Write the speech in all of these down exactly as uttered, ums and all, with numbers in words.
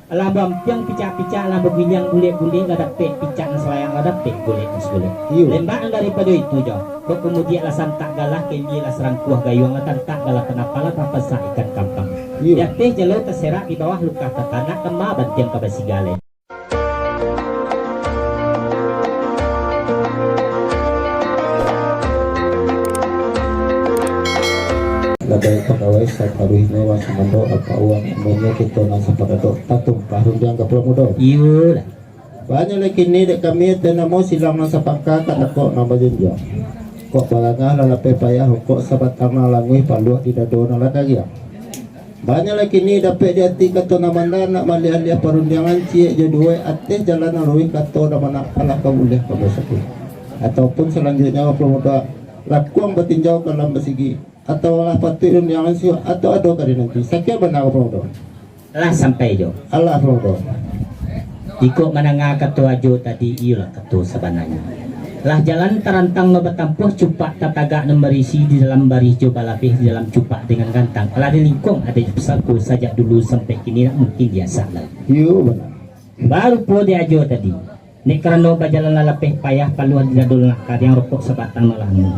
Lah baampiang picak-picak, lah bagiliang bulek-bulek, lah dapek picak nan salayang, lah dapek golek nan sagolek. Iyo. Lembak nan daripado itu jo, kok kamudiak lah santak galah, keli lah sarangkuah gayuang, lah tantak galah tanapa, lah tapasak ikan kampang. Iyo. Di ateh jalo taserak, di bawah lukah tatanak, kama bantiang ka basigaleh. Labai pagawai saparuihnyo, wan sumando apak uang, amunyo kito nan saparadok, tatumpah rundiang ka pulau mudo. Iyolah. Banyak lai kini dek kami, teh namo silang nan sapangka, ka takok nan bajunjuang. Kok barangah lah lapeh payah, kok sabatang nan languih, paluah di dado nan lah kariang. Banyak lai kini dapek di ati kato nan bana, nak maliah-liah parundiangan, ciek jo duo ateh jalan nan luruih, kato nan bana alah ka buliah ka basatu. Ataupun salanjuiknyo, Pulo Mudo, lakuang batinjau ka lam basigi, atau alah patuik rundiangan siwak, atau ado ka dinanti. Sakian bana, Pulo Mudo. Alah sampai jo. Alah, Pulo Mudo. Jikok mandanga kato Ajo tadi, iyolah kato sabananyo. Lah jalan tarantang nan batampuah, cupak tatagak nan barisi, di dalam barih jo balapeh, di dalam cupak dengan gantang. Lah dilingkuang adaik pusako, sajak dulu sampai kini, ndak mungkin diasak lai. Iyo, bana. Barupo di Ajo tadi, dek karano bajalan lah lapeh payah, paluah di dado lah kariang, rokok sabatang nan languih,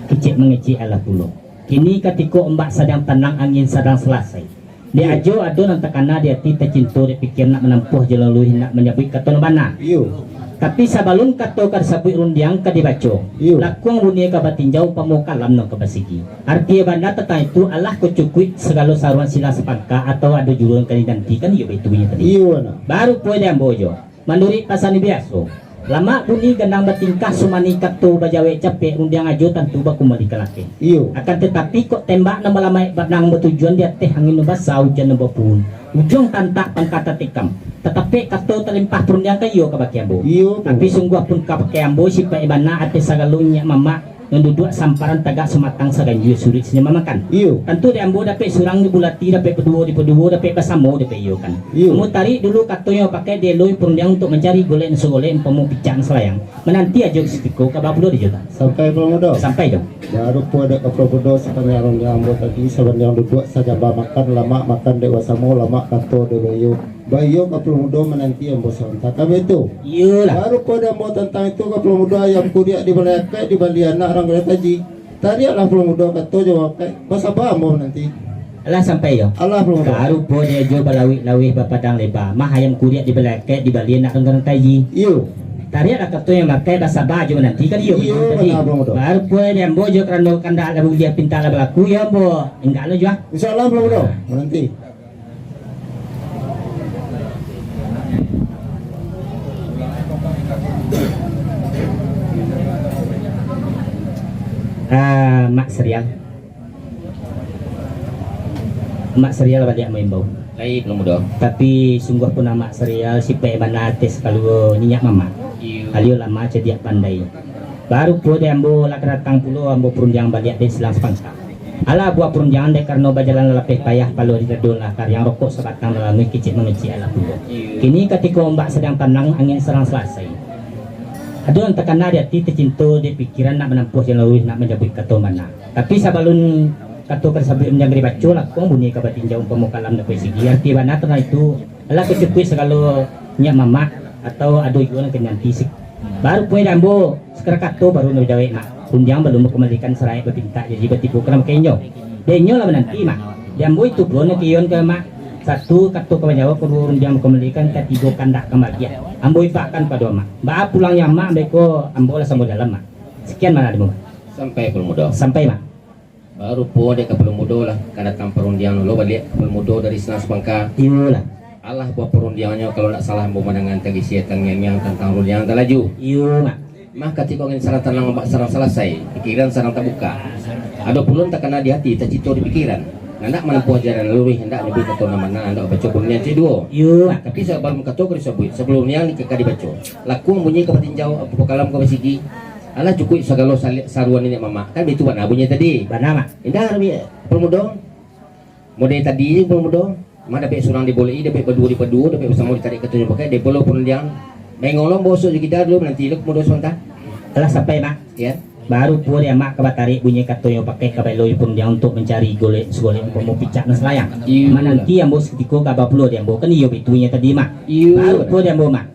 kecek mangecek alah pulo. Kini katiko ombak sadang tanang, angin sadang salasai. Dek Ajo ado nan takana di ati, tacinto dek pikia, nak manampuah jalan luruih, nak manyabuik kato nan bana. Iyo. Tapi sabalun kato ka disabuik, rundiang ka dibaco, Iyo. lakuang bunyi ka batinjau, umpamo kalam nan ka basigi. Arti bana tantang itu, alah ka cukuik sagalo saruan silang sapangka, atau ado jurang ka dinantikan, iyo baitu bunyi tadi. Iyo, bana. Barupo di ambo jo. Manuruik pasan biaso, lamak bunyi gandang batingkah, sumani kato bajawek capek, rundiang Ajo tantu bakumali ka lakeh. Iyo. Akan tatapi, kok tembak nan balamaik, ba-, nan batujuan di ateh angin nan basa, ujan nan bapuhun, ujuang tantak pangka tatikam, tatapek kato talimpah, parundiang ka iyo ka bakeh ambo. Iyo, Tapi Pulo. sungguah pun ka bakeh ambo, sipaik bana ateh sagalo niniak mamak, nan duduak samparan tagak, samatang saganjua suruik sanyama makan. Iyo. Tantu dek ambo dapek surang dibulati, dapek baduo dipaduo, dapek basamo dipaiyokan. Iyo. Ambo tarik dulu katonyo pakai, dieloi parundiang untuak mancari golek nan sagolek, umpamo picak nan salayang. Mananti Ajo siko ka bapulo di Jota. Sampai, Pulo Mudo? Sampai, Jo. Barupo dek ka Pulo Mudo, sapanjang rundiang ambo tadi, sapanjang duduak sajamba makan, lamak makan dek basamo, lamak kato dek baiyo. Baiyo ka Pulo Mudo, mananti ambo sabanta. Ka baitu? Iyolah. Barupo di ambo tantang itu ka Pulo Mudo, ayam kuriak di balai akaik, dibali anak rang gadang taji. Tariaklah Pulo Mudo, kato jo akaik, basaba ambo mananti. Alah sampai jo. Alah, Pulo Mudo. Barupo di Ajo balauik-lauih bapadang leba, mah ayam kuriak di balai akaik, dibali anak rang gadang taji. Iyo. Tariaklah kato jo akaik, basaba jo mananti, ka iyo. Iyo, Pulo Mudo tadi. Bana, Pulo Mudo. Barupo di ambo jo, karano kandak lah buliah, pintak lah balaku, yo ambo tingga lo jo, ah. Insyaallah, Pulo Mudo. Mananti. Ah, Mak Serial. Mak Serial baliak maimbau. Lai, Pulo Mudo. Tapi sungguah pun Mak Serial sipaik bana ateh sagalo niniak mamak. Iyo. Alio lama cadiak pandai. Barupo di ambo lah ka datang pulo, ambo parundiang baliak dek silang sapangka. Alah buah parundiangan, dek karano bajalan lah lapeh payah, paluah di dado lah kariang, rokok sabatang nan languih, kecek mangecek alah pulo. Iyo. Kini katiko ombak sadang tanang, angin sadang salasai. Ado nan takana di ati, tacinto dek pikiran, nak manampuah jalan luruih, nak manyabuik kato nan bana. Tapi sabalun kato ka disabuik, rundiang ka dibaco, lakuang bunyi ka batinjau, umpamo kalam nan ka basigi. Arti bana tantang itu, alah ka cukuik sagalo niniak mamak, atau ado juo nan ka dinanti. Barupo di ambo sakadar kato baru nan bajawek, Mak. Rundiang balun bakumalikan, saraik bapintak, jadi batibo ka nan bakeh inyo. Dek inyo lah mananti, Mak. Di ambo itu pulo nan ka iyoan ka Mak. Satu kato ka bajawek, kaduo rundiang bakumalikan, katigo kandak ka magiah. Ambo ibakkan pado Mak. Baa pulangnyo Mak, beko ambo lah samo jalan, Mak. Sakian, Mak, dari ambo, Mak. Sampai, Pulo Mudo. Sampai, Mak. Barupo dek ka Pulo Mudo lah, ka datang parundiang dulu baliak ka Pulo Mudo dari silang sapangka. Iyolah. Alah buah parundiangannyo, kalau ndak salah ambo mandanga tagisiah tangiang-ngiang tantang rundiang talaju. Iyo, Mak. Mah katiko angin sadang tanang, ombak sadang salasai, pikiran sadang tabuka. Ado pulo nan takana di ati, tacito di pikiran. Nak manampuah jalan luruih, handak nyabuik kato nan bana, handak baco parundiang ciek duo. Iyo, Mak. Tapi sabalun kato ka disabuik, sabalun rundiang ka dibaco, lakuang bunyi ka batinjau, umpamo kalam ka basigi. Alah cukuik sagalo sali-, saruan niniak mamak. Kan baitu bana bunyi tadi. Bana, Mak. Indak, Pulo Mudo. Model tadi je, Pulo Mudo. Mah dapek surang diboleh-i, dapek baduo dipaduo, dapek basamo ditarik katonyo pakai, dek pulo parundiang. Main ngolong bosok jo kida dulu, mananti lo Pulo Mudo sabanta. Alah sampai, Mak. Ya. Baru pulo dek Amak ka batarik bunyi katonyo pakai ka baelo jo parundiangan untuak mancari golek sagolek umpamo picak nan salayang. Iyo. Mananti ambo sakutiko kaba pulo dek ambo, kan iyo bitunyo tadi, Mak. Iyo. Baru pulo dek ambo, Mak.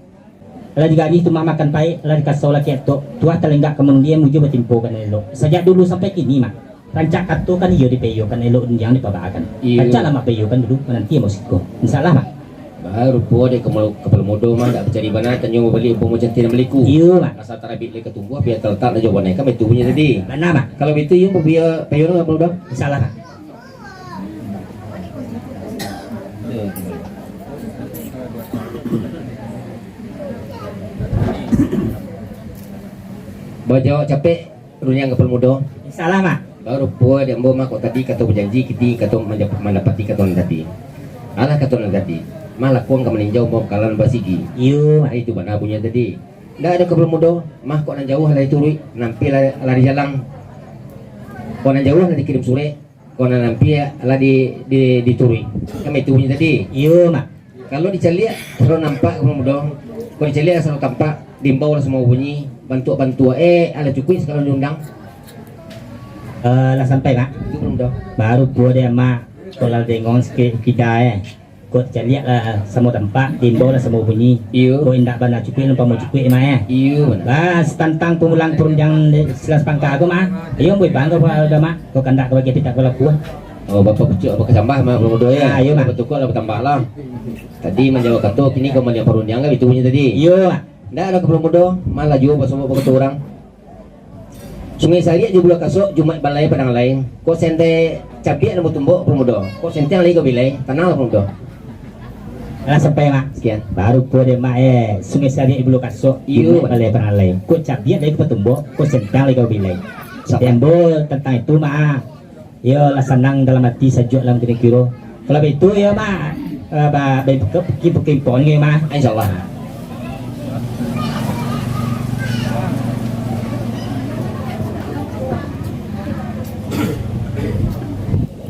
Lah digarih tu, Mak, makan paik, lah dikasau lah kiatok, tuah talenggak ka manundiang, mujua batimpo kan elok. Sajak dulu sampai kini, Mak, rancak kato kan iyo dipaiyokan, elok rundiang dipabaakan. Iyo. Rancak lah Mak paiyokan dulu, mananti ambo sakutiko. Insya Allah, Mak. Baru pulo dek kapalo, kapalo mudo mah, ndak mancari bana, tanyo babaliak umpamo cantiang nan baliku. Iyo, Mak. Asa tarabik lai ka tumbuah, bia talatak lah jo banai, kan baitu bunyi tadi. Bana, Mak. Kalau baitu, iyo, bia payo lah kapalo mudo. Insya Allah, Mak. Bajawab capek. Rundiang kapalo mudo. Insya Allah, Mak. Baru pulo dek ambo mah, kok tadi kato bajanji, kini kato manja-, mandapati kato nan tadi. Alah kato nan tadi, mah lakuang ka maninjau, ambo kalan basigi. Iyo, Mak. Nah, itu bana bunyi tadi. Ndak ado kapalo mudo, mah kok nan jauah lah dituruik, nan ampia lah, lah dijalang. Kok nan jauah lah dikirim surek, kok nan ampia lah di, di, dituruik. Kan baitu bunyi tadi. Iyo, Mak. Kalau dicaliak, kalau nampak, kapalo mudo, kalau dicaliak, kalau tampak, diimbau lah samo bunyi, bantuak-bantuak, eh, alah cukuik sagalo diundang. Eh, lah sampai, Mak? Itu kapalo mudo. Baru pulo dek Amak, kok lah dengong sakik kida, eh. Kok dicaliak lah samo tampak, diimbau lah samo bunyi. Iyo. Kok indak bana cukuik, lah umpamo cukuik, Mak, eh. Iyo, bana. Bah, tantang pamulang parundiangan silas pangka ko, Mak. Iyo, ambo bangga, Mak. Kok kandak ka bagi, tapi tak balaku, ah. Oh, bapak pucuk, bapak kasambah, Mak, kapalo mudo, yo? Ah, iyo, Mak. Batukar lah, batambah lah. Tadi manjawab kato, kini ka maliang parundiangan, kan baitu bunyi tadi. Iyo, Mak. Ndak ado kapalo mudo, malah juo basobok bakato urang. Sungai Sariak jo Bulo Kasok, Jumaik Balai Padang Alai. Kok santeh cabiak nan batumbok, kapalo mudo. Kok santeh lai ka bilai, tanang lah, kapalo mudo. Lah sampai, Mak. Sekian. Baru pulo dek Mak, eh, Sungai Sariak jo Bulo Kasok, iyo, Jumaik Balai Padang Alai. Kok cabiak lai ka batumbok, kok santeh lai ka bilai. Sampai. Dek ambo tantang itu, Mak. Iyo, lah sanang dalam ati, sajuak dalam kiro-kiro. Kalau baitu, iyo, Mak, eh, ba-, ba-, ke-, ke-, ke-, ke-, ke-, Mak. Insya Allah.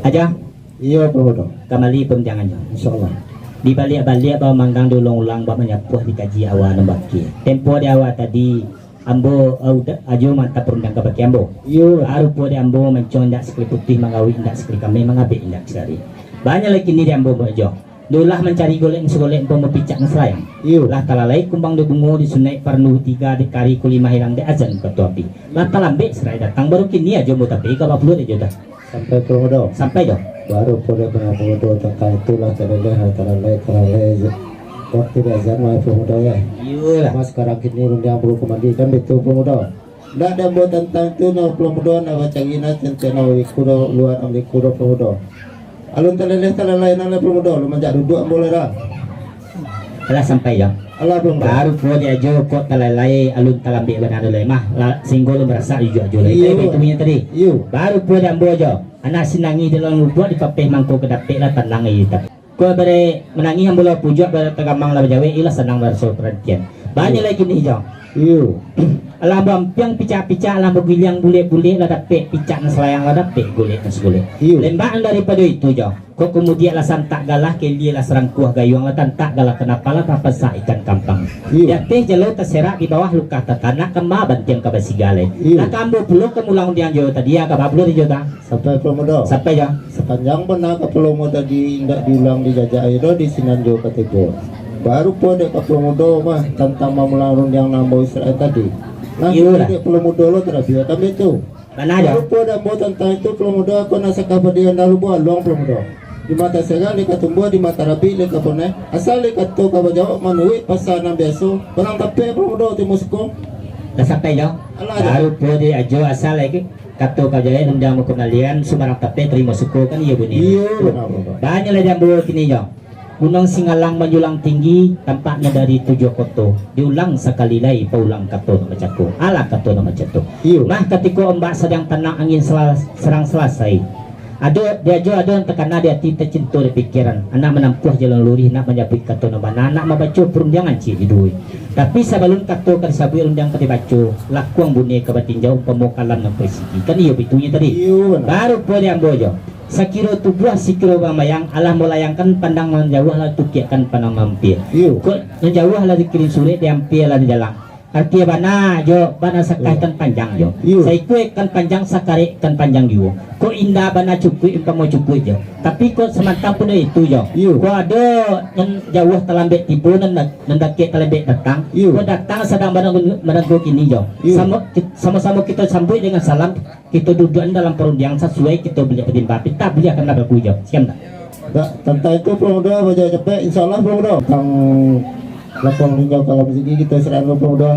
Aja. Iyo, Bro. Kambali parundiangannyo. Insya Allah. Dibaliak-baliak, bamanggang diulang-ulang, bamanyapuah dikaji awa nan baki. Tempo di awa tadi, ambo, eh, uda-, Ajo maanta parundiang ka bakeh ambo. Iyo. Baru pulo dek ambo mancuang indak sakali putuih, mangawik indak sakali kameh, mangabek indak sakali. Banyak lai kini dek ambo, Ajo. Nyo lah mancari golek sagolek umpamo picak nan salayang. Iyo. Lah talalai kumbang di bungo, disunaik parandu tiga, dek kari kulimah ilang, dek azan kato api. Lah talambek sarai datang, baru kini Ajo ambo tapi ka bapulo dek Ajo dah. Sampai pulo mudo. Sampai dah. Baru pulo dek pulo mudo, tantang itulah taleleh, talalai, talalai. Waktu di azan mah pulo mudo, yo. Iyolah. Mas, sakarang kini rundiang pulo kambali, kan baitu pulo mudo. Ndak ado ambo tantang tu, nah, pulo mudo, nak bacari, nah, cantiang, nah, iku do, lua, nah, iku do, pulo mudo. Alun taleleh, talalai, nah, pulo mudo, alun manjak duduak ambo lai dah. Alah sampai, yo. Alah, pulo mudo. Baru pulo dek Ajo, kok talalai, alun talambek bana lai mah. Lah, singgo alun marasak juo Ajo lai. Iyo. Tapi baitu bunyi tadi. Iyo. Baru pulo dek ambo, Ajo. Anak sinangih di dalam lubuak, dipapeh mangko ka dapek, lah tanang aia tapi. Kok bare manangih ambo lah pujuak, bare tagamang lah bajawek, iyolah sanang baraso parantian. Banyak lai kini, Jo. Iyo. Alah ambo ampiang picak-picak, alah ambo giliang bulek-bulek, lah dapek picak nan salayang, lah dapek golek nan sagolek. Iyo. Lembak nan daripado itu, Jo. Kok kamudiak lah santak galah, kelie lah sarangkuah gayuang, lah tantak galah kanapa, lah tapasak ikan kampang. Iyo. Di ateh jalo taserak, di bawah lukah tatanak, kama bantiang ka basigalai. Iyo. Lah ka ambo pulo ka mulang diang Jo tadi, ya, ka babulo di Jo ta. Sampai pulo mudo. Sampai, Jo. Sapanjang bana ka pulo mudo tadi indak diulang dijajak ai doh di sinan jo ka tibo. Baru pulo dek ka pulo mudo mah tantang mamulang rundiang nan ambo Israel tadi. Nah, iyo lah. Dek pulo mudo lo tarabiak kami tu. Bana, Jo. Baru pulo dek ambo tantang itu pulo mudo, aku nak sakah padiah indak lubuah aluang pulo mudo. Di mata serang dek ka tumbuah, di mata rabik dek ka poneh. Asal dek kato ka bajawab manuruik pasa nan biaso. Barang tapek pulo mudo timo suko. Lah sampai, Jo. Alah, Jo. Baru pulo dek Ajo asal lagi. Kato ka jahek rundiang mangko malian, sumbarang tapek tarimo suko, kan iyo bunyi. Iyo, bana, bana. Banyak lah di ambo kini, Jo. Gunuang Singalang manjulang tinggi, tampaknyo dari tujuah koto. Diulang sakali lai, paulang kato nan bacako. Alah kato nan bacako. Iyo. Mah katiko ombak sadang tanang, angin sela-, sarang salasai. Ado, di Ajo ado nan takana di ati, tacinto di pikiran. Anak manampuah jalan lurih, nak manyabuik kato nan bana, nak mambaco parundiangan ciek diduoi. Tapi sabalun kato ka disabuik, rundiang ka dibaco, lakuang bunyi ka batinjau, umpamo kalam nan basigi. Kan iyo bitunyo tadi. Iyo, bana. Baru pulo di ambo, Jo. Sakiro tubuah, sakiro bambayang, alah malayangkan pandang nan jauah, lah tukiakkan pandang nan ampia. Iyo. Kok nan jauah lah dikirim surek, di ampia lah dijalang. Arti bana jo, bana sakah ikan panjang jo. Iyo. Saikua ikan panjang, sakarek ikan panjang juo. Kok indak bana cukuik, umpamo cukuik jo. Tapi kok samantang pun itu jo. Iyo. Kok ado nan jauah talambek tibo, nan, nan dakek talambek datang. Iyo. Kok datang sadang barang, barang kini jo. Iyo. Samo, samo-samo kito sambuik dengan salam, kito duduak dalam parundiangan sasuai kito buliah batimbang. Pitah buliah kan lah baku jo. Sian tak? Dak, tantang itu Pemuda, bajalan capek, insya Allah Pemuda. Tantang lapang tinggal kalau di sini kita serahkan ke Pemuda.